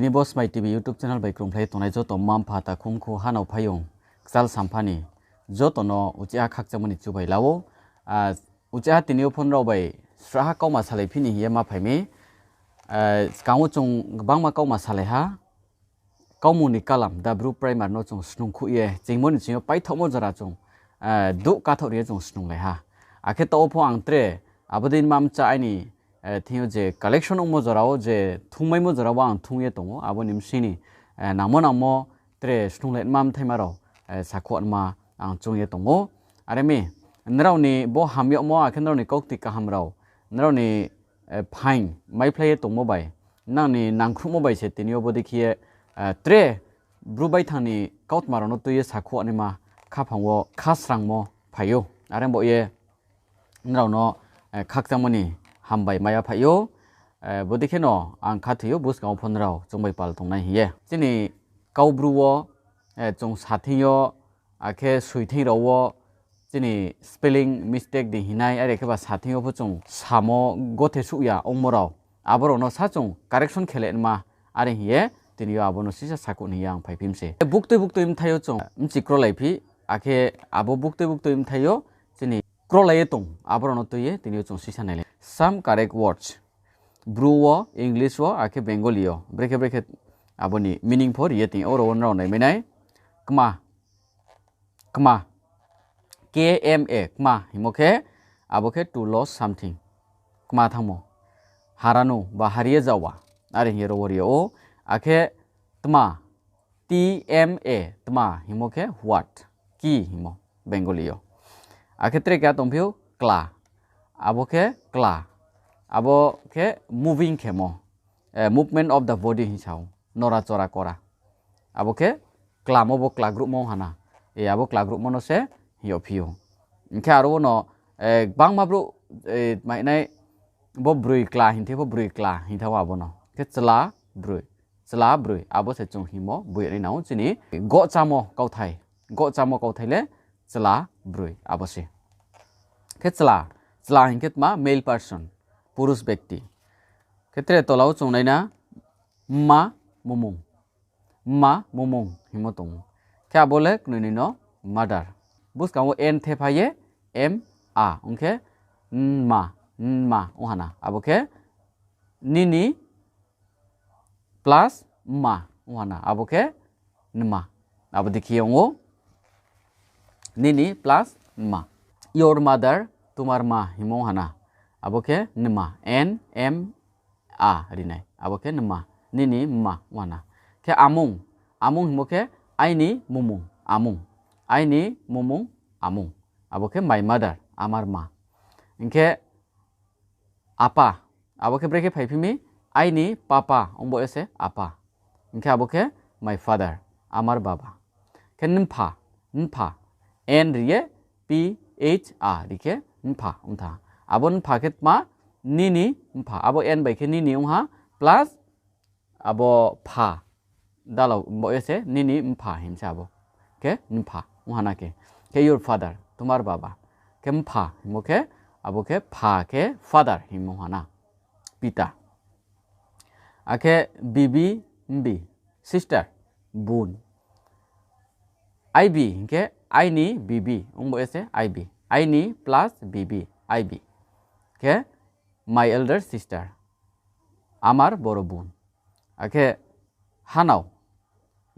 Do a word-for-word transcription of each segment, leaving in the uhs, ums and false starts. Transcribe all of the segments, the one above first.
Nini bo Smai T V YouTube channel bai krungphlai tongnai joto mma mpha, takhu mkhu, hanao phaiyong, kchal sampha ni joto no uchih ha khakchangmo ni chubai la ou. Uchih ha tini yo pho nrao bai srahha kauma salai phi ni hing ye ma phai mi. Skang wo chung gbangma kauma salai ha. Kaumung ni kalam, da Bru primer no chung snung khuh ye, chingmo ni ching yo paithaohmo jora chung, duh kathaoh ri ye chung snunglai ha. Akhe taoh wo pho ang tre, abo dei ma mcha aini thing yo je collection ongmo jora wo, je thungmaimo jora wo ang thung ye tong ou, abo ni bsing ni nangmo nangmo tre snunglai nma mthaima rao sakhouh nma ang choung ye tong ou. Are mi, nrao ni bo ham yagmo, akhe nrao ni kaukti kaham rao, nrao ni phaing maiphlai ye tongmo bai, nang ni nangkhruhmo bai se tini yo bodei khe ye tre Bru baithang ni kautma rao no tui ye sakhouh naima khaphang wo khasrangmo phai ou. Are bo ye nrao no khakchangmo ni hambai mai ya phai ou. Bodei khe no ang khathoi ou, buskang wo pho nrao chung bai pal tongnai hing ye. Chini Kau Bru wo chung sathing yo, akhe soithing rao wo chini spelling mistake di hingnai, are khe ba sathing yo pho chung samo gothe suh ya ongmo rao, abo rao no sa chung correction khe le nma, are hing ye tini yo abo no sisa sakhouh ni hing ye ang phaiphi mi se. Buktui buktui bthai yo chung bchi krolai phi, akhe abo buktui buktui bthai yo chini krolai ye tong, abo rao no tui ye tini yo chung sisa nailai. Some correct words. Bru wo, English wo, akhe Bengali yo. Brekhe brekhe abo ni meaning pho ri ye tong ou, oro wo nrao naimai nai. Kma, kma. K M A, kma hingmo khe, abo khe to lose something. Kma thanngmo. Haranu ba hari ye jaowa, are hing ye oro wo ri ou. Akhe tma, T M A, tma hingmo khe what, ki hingmo Bengali yo. Akhe tre keha tongphi ou kla, abo khe kla, abo khe moving khemo, movement of the body hing sa ou, nora chora kora. Abo khe klamo, bo klagruhmo ong ha na, abo klagruhmo no se hing yagphi ou. Hing khe aro wo no gbangma brouh mainai, bo broi kla hing the, bo broi kla hing thanng ou abo no. Khe chla broi, chla broi, abo se chung hingmo boi nai nang ou chini gohchamo kauthai, gohchamo kauthai le chla broi abo se. Khe chla, chla hing khe tma, male person, পুরুষ ব্যক্তি. Khe tre tola wo chung nai na, mma mumung, mma mumung hingmo tong ou. Khe abo le knoi noi no mother. Buskang wo N the phai ye, M A, ong khe nma, nma ong ha na, abo khe nini plus mma ong ha na, abo khe nma. Abo dei khe ye ong ou, nini plus nma. Your mother, তোমার মা hingmo ong ha na, abo khe nma, N M A ri nai, abo khe nma, nini mma ong ha na. Khe amung, amung hingmo khe aini mumung, amung, aini mumung, amung. Abo khe my mother, আমার মা. Hing khe apa, abo khe brekhe phaiphi mi, aini papa ong bo ye se apa. Hing khe abo khe my father, আমার বাবা. Khe npha, npha, N ri ye, P H A ri khe npha ong tha. Abo npha khe tma, nini npha, abo N bai khe nini ong ha, plus abo pha, dalao bo ye se nini npha hing se abo. Khe npha ong ha na khe. Khe your father, তোমার বাবা. Khe npha hingmo khe, abo khe pha khe father hingmo ha na, পিতা. Akhe bibi, mbi, sister, bun. Ibi hing khe aini bibi ong bo ye se ibi. Aini plus bibi, ibi. Khe my elder sister, আমার বড় বোন. Akhe hanao,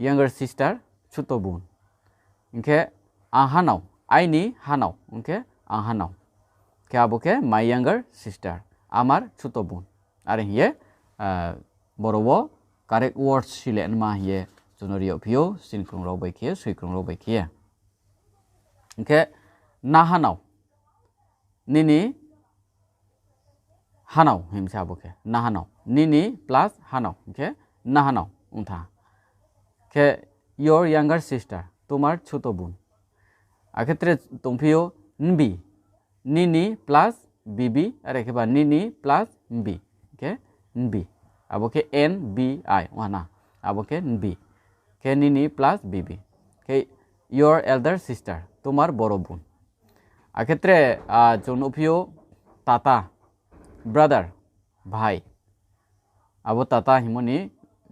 younger sister, ছোট বোন. Hing khe ang hanao, aini hanao, hing khe ang hanao. Khe abo khe my younger sister, আমার ছোট বোন. Are hing ye, boro wo correct words si le nma hing ye chung no ri yagphi ou, sinkrung rao bai khe ye, soikrung rao bai khe ye. Hing khe na hanao, nini hanao hing se abo khe na hanao. Nini plus hanao hing khe na hanao ong tha. Khe your younger sister, তোমার ছোট বোন. Akhe tre tongphi ou nbi. Nini plus bibi, are khe ba nini plus nbi. Khe nbi. Abo khe N B I ong ha na. Abo khe nbi. Khe nini plus bibi. Khe your elder sister, তোমার বড় বোন. Akhe tre chung nuhphi ou tata, brother, bhai. Abo tata hingmo ni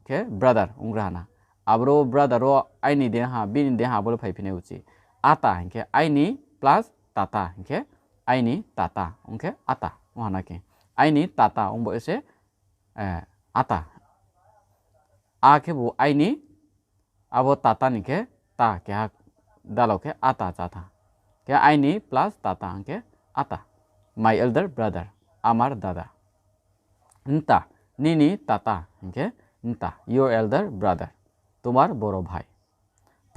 khe brother onggra ha na. Aboro brother wo aini deing ha, bini deing ha, abo le phaiphi nai uchih. Ata hing khe aini plus tata hing khe aini tata ong khe ata ong ha na khe. Aini tata ong bo ye se, ata. A khebu aini, abo tata ni khe ta keha dalao khe ata chá tha. Khe aini plus tata hing khe ata. My elder brother, আমার দাদা. Nta, nini tata hing khe nta, your elder brother, তোমার বড় ভাই.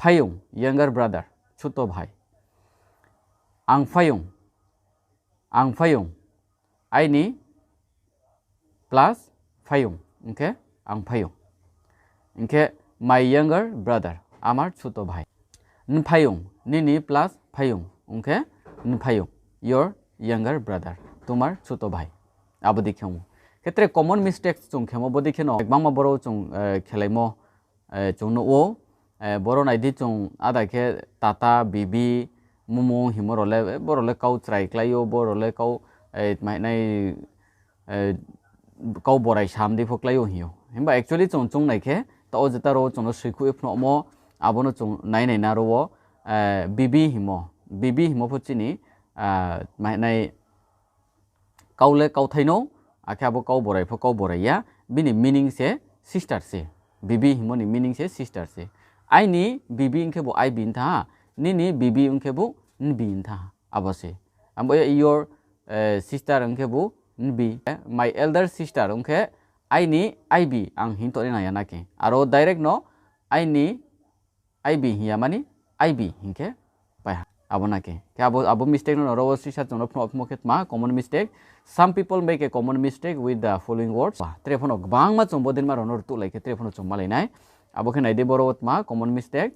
Phaiyong, younger brother, ছোট ভাই. Ang phaiyong, ang phaiyong, aini plus phaiyong, ong khe ang phaiyong. Ong khe my younger brother, আমার ছোট ভাই. Nphaiyong, nini plus phaiyong, ong khe nphaiyong, your younger brother, তোমার ছোট ভাই. Abo dei khe ong ou. Khe tre common mistake chung khemo bo dei khe no, gbangma boro chung khelaimo chung nuh ou. Boro nai di chung ada khe tata, bibi, mumung hingmo rao le, boro le kau chrai klái ou, boro le kau, tma hing nai, kau borai sam dei pho klái ou hing ou. Himba actually chung chung nai khe, taoh wo jeta rao chung no soikhouh ye phnuhmo, abo no chung nai nai na rao wo, bibi hingmo, bibi hingmo pho chini, tma hing nai, kau le kauthai no, akhe abo kau borai pho kau borai ya, bini meaning se sister se. Bibi hingmo ni meaning se sister se. Aini bibi ong khebu ibi ong tha ha, nini bibi ong khebu nbi ong tha ha, abo se. Abo ye your sister ong khebu nbi, my elder sister ong khe aini ibi ang hing tongnai nang ya na khe. Aro direct no aini ibi hing ya mani, ibi hing khe pai ha. Abo na khe. Khe abo, abo mistake no ro wo sisa chung no phnuh phnuhmo khe tma common mistake. Some people make a common mistake with the following words. Tre pho no gbangma chung bo deinma rao no rtuhlai khe tre pho no chung malai nai. Abo khe nai di boro wo tma common mistake.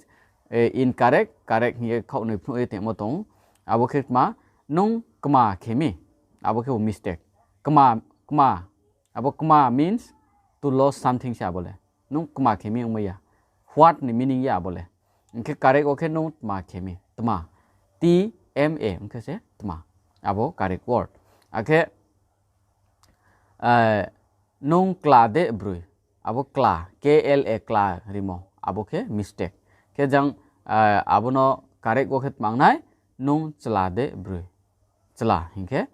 Incorrect, correct hing ye khaoh noi phnuh ye tongmo tong. Abo khe tma, nung kma khe mi. Abo khe bo mistake. Kma, kma. Abo kma means to lose something se abo le. Nung kma khe mi ongmai ya. What ni meaning ya abo le. Ong khe correct wo khe nung tma khe mi. Tma. T M A ong khe se tma. Abo correct word. Akhe, nung kla de broi. Abo kla, K L A kla rimo. Abo khe mistake. Khe jang, abo no correct wo khe tma ong nai, nung chla de broi. Chla hing khe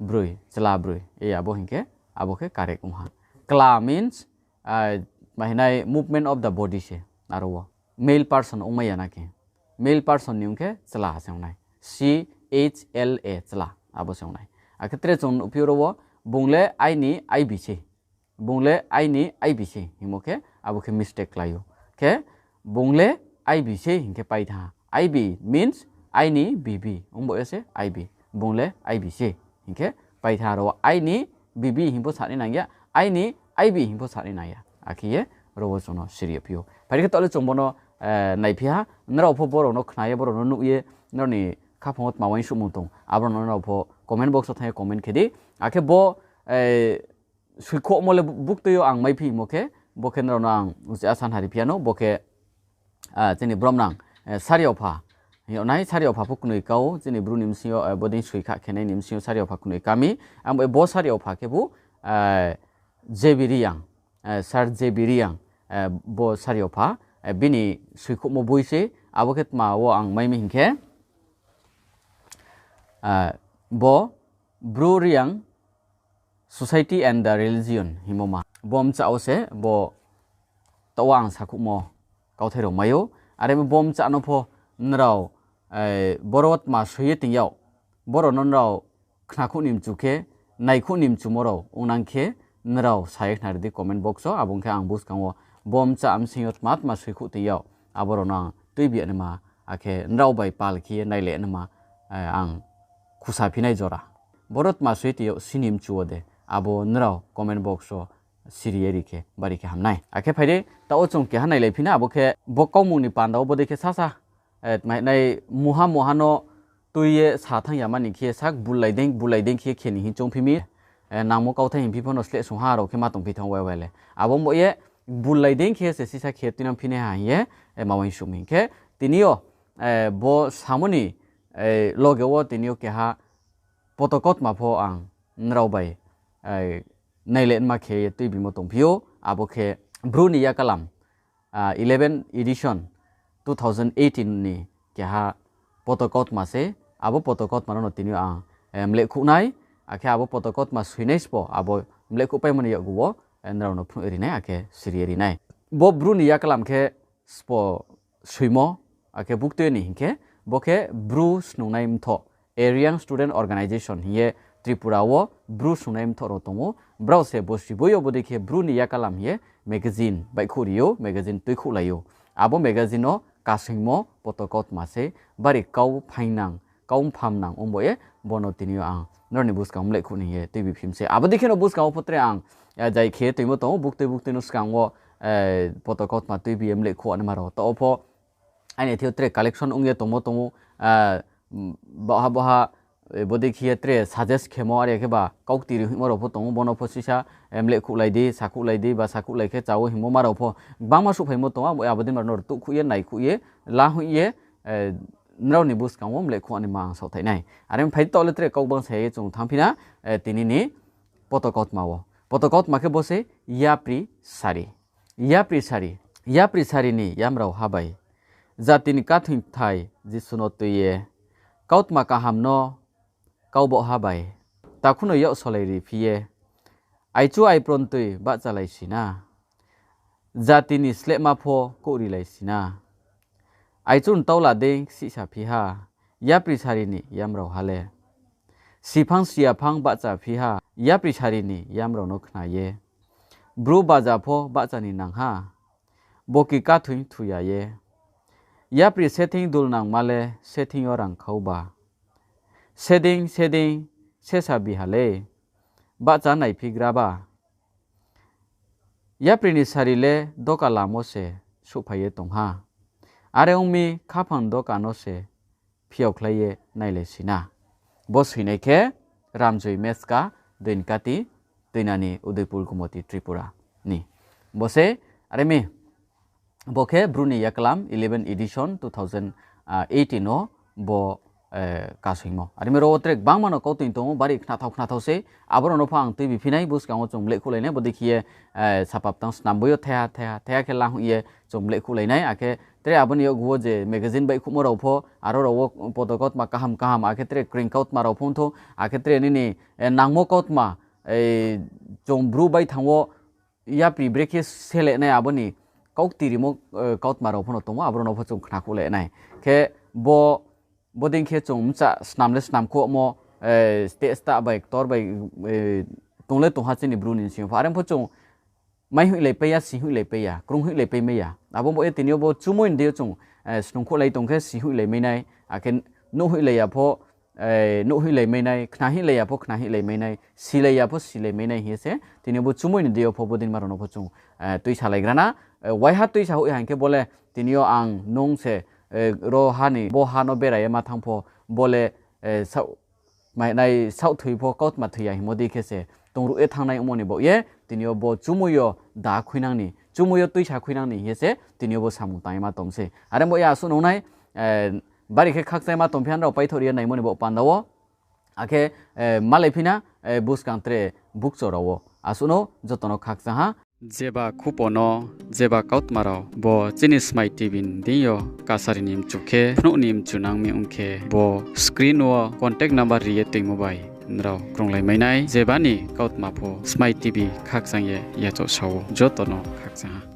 broi, chla broi. E abo hing khe, abo khe correct ong ha. Kla means, tma hing nai movement of the body se, aro wo. Male person ongmai ya na khe. Male person ni ong khe chla se ong nai. C H L A, chla. Abo se ong nai. Akhe tre chung nuhphi ou ro wo, bung le aini ibi se. Bung le aini ibi se hingmo khe, abo khe mistake klái ou. Khe, bung le ibi se hing khe pai tha ha. Ibi means aini bibi. Ong bo ye se ibi. Bung le ibi se hing khe pai tha ha ro wo. Aini bibi hing pho sa nai nang ya. Aini ibi hing pho sa nai nang ya. Akhe ye ro wo chung no siri ye phi ou. Phai di khe taoh le chung bo no naiphi ha. Nrao pho boro no khna ye, boro no nuh ye, nrao ni khaphang wo tma uaingsouhmung tong, abo no nrao pho comment box wo thanng ye comment khe di. Akhe bo soikhouhmo le buktui yo ang maiphi hingmo khe, bo khe nrao no ang uchih asa nari phi ya no, bo khe, chini bromnang, Sariopha. Hing yag nai Sariopha pho knoi kau, chini Bru ni bsing yo, bodei soi kha khe nai ni bsing yo Sariopha knoi ka mi. Abo bo Sariopha khebu, J B Reang, Sir J B Reang, bo Sariopha, bini soikhouhmo boi se, abo khe tma wo ang mai mi hing khe, bo Bru Reang Society and the Religion hingmo ma. Bo mcha wo se bo taoh wo ang sakhouhmo kauthai rao mai ou. Are bo mcha no pho nrao, boro tma soi ye ting yag, boro no nrao khnakhouh ni mchu khe, naikhouh ni mchumo rao ong nang khe, nrao sa ye khnari di comment box wo, abo ong khe ang buskang wo bo mcha bsing yo tma tma soikhouh ting yag, abo rao no ang tuibi ya naima, akhe nrao bai pal khe ye nailai naima, ang khusa phi nai jora. Boro tma soi ting yag sini mchu wo de, abo nrao comment box wo siri ye ri khe bari khe ham nai. Akhe phai di, taoh wo chung keha nailai phi na, abo khe bo kaumung ni panda wo bodei khe sasa, tma hing nai, muha muha no tui ye sa thanng ya mani khe sak bulai dei, bulai dei khe khe ni hing choungphi mi. Nangmo kauthai hingphi pho no sleh sung ha rao khe ma tongphi thanng wai wai le. Abo bo ye bulai dei khe se sisa khe tuinang phi nai ha hing ye, ma uaingsouh mi hing khe. Tini yo, bo samo ni loge wo tini yo keha poto kautma pho ang nrao bai nailai naima khe ye tuibimo tongphi ou, abo khe Bru ni Yakalam, eleven edition, two thousand eighteen ni keha poto kautma se, abo poto kautma no tini yo ang mlehkhouh nai, akhe abo poto kautma soinai sbo abo mlehkhouhpaimo ni yakgu wo nrao no phnuh ye ri nai, akhe siri ye ri nai. Bo Bru ni Yakalam khe sbo soimo, akhe buktui ni hing khe, bo khe Bru Snungnai Mthoh, Reang Student Organisation hing ye Tripura wo Bru Snungnai Mthoh rao tong ou. Brao se bo siboi yo bodei khe Bru ni Yakalam hing ye magazine baihkhouh ri ou, magazine tuikhouhlai ou. Abo magazine no kasoingmo poto kautma se, bari kau phaingnang, kau mphamnang ongbo ye, bo no tini yo ang nrao ni buskang wo mlehkhouh ni hing ye tuibi phim se. Abo dei khe no buskang wo pho tre ang zai khe ye tuimo tong ou, buktui buktui no skang wo poto kautma tuibi ye mlehkhouh naima rao. Taoh wo pho aini thing yo tre collection ong ye tongmo tong ou, baohha baohha, bodei khe ye tre suggest khemo, are khe ba kaukti ri hoihmo rao pho tong ou, bo no pho sisa mlehkhouhlai di, sakhouhlai di, ba sakhouhlai khe chá wo hingmo ma rao pho gbangma souhphaimo tong ou, abo dei ma rao no rtuhkhouh ye, naikhouh ye, lahoih ye, nrao ni buskang wo mlehkhouh naima ang saohthai nai. Are phai taoh le tre kau gbang sa ye chung thanngphi na, tini ni poto kautma wo. Poto kautma khe bo se yapri sari. Yapri sari. Yapri sari ni yamrao ha bai. Jati ni kathoingthai Jisu no tui ye, kautma kaham no kau baohha bai, takhu no yak solai ri phi ye, aichu aipron tui bahchalai si na. Jati ni slehma pho kouhrilai si na. Aichu ni taula dei ksihsa phi ha, yapri sari ni yamrao ha le. Siphang siyaphang bahcha phi ha, yapri sari ni yamrao no khna ye. Bru baja pho bahcha ni nang ha, boki kathoing thu ya ye. Yapri sething dulnangma le sething yo rangkhau ba. Seding seding sesa bi ha le, bahcha naiphigra ba. Yapri ni sari le doka lam wo se souhphai ye tong ha. Are ong mi khaphang doka no se phiaokhlai ye nailai si na. Bo soinai khe Ramjoi Meska, Doinkati, Tuinani, Udaipur, Gomoti, Tripura ni. Bo se, are mi, bo khe Bru ni Yakalam eleven edition two thousand eighteen no bo kasoingmo. Are mi ro wo tre gbangma no kautoi tong ou, bari khnathao khnathao se. Abo rao no pho ang tuibi phi nai, buskang wo chung mlehkhouhlai nai, bodei khe ye sapaptang snamboi yo thaiha thaiha thaiha khe lahoih ye chung mlehkhouhlai nai. Akhe tre abo ni yakgu wo je magazine baihkhouhmo rao pho, aro rao wo poto kautma kaham kaham, akhe tre kring kautma rao pho ongthou, akhe tre nini nangmo kautma, chung Bru baithang wo yapri brekhe sele nai abo ni kaukti rimo kautma rao pho no tong ou, abo rao no pho chung khnakhouhlai nai. Khe bo, bodei khe chung mcha snam le snamkhouhmo, steh stah bai ktor bai tong le tongha chini Bru ni bsing yo pho. Are pho chung maihoihlai pai ya, sihoihlai pai ya, krunghoihlai pai mai ya. Abo bo ye tini yo bo chumui ni deing yo chung snungkhouhlai tong khe sihoihlai mai nai, akhe nuhhoihlai ya pho, nuhhoihlai mai nai, khnahoihlai ya pho khnahoihlai mai nai, silai ya pho silai mai nai hing ye se tini yo bo chumui ni deing yo pho bodei ma rao no pho chung tuisalaigra na. Waiha tuisa hoih ha hing khe bo le tini yo ang nung se, ro ha ni, bo ha no bera ye ma thanng pho, bo le, mai nai saohthoi pho kautma thoi ya hingmo dei khe se tongruh ye thanngnai ongmo ni baoh ye, tini yo bo chumui yo da khuinang ni, chumui yo tuisa khuinang ni hing ye se tini yo bo samung tang ye ma tong se. Are bo ye asuh nung nai, bari khe khakchangma tongphi ha nrao paithoh ri ye naimo ni baoh panda wo. Akhe malaiphi na buskang tre bukcho rao wo. Asuh no joto no khakchang ha. Jeba khupo no, jeba kautma rao bo chini Smai TV ni deing yo kasari ni mchu khe, phnuh ni mchu nang mi ong khe, bo screen wo contact number ri ye toingmo bai nrao krunglai mai nai. Jeba ni kautma pho Smai TV khakchang ye yachaoh sa ou, joto no khakchang ha.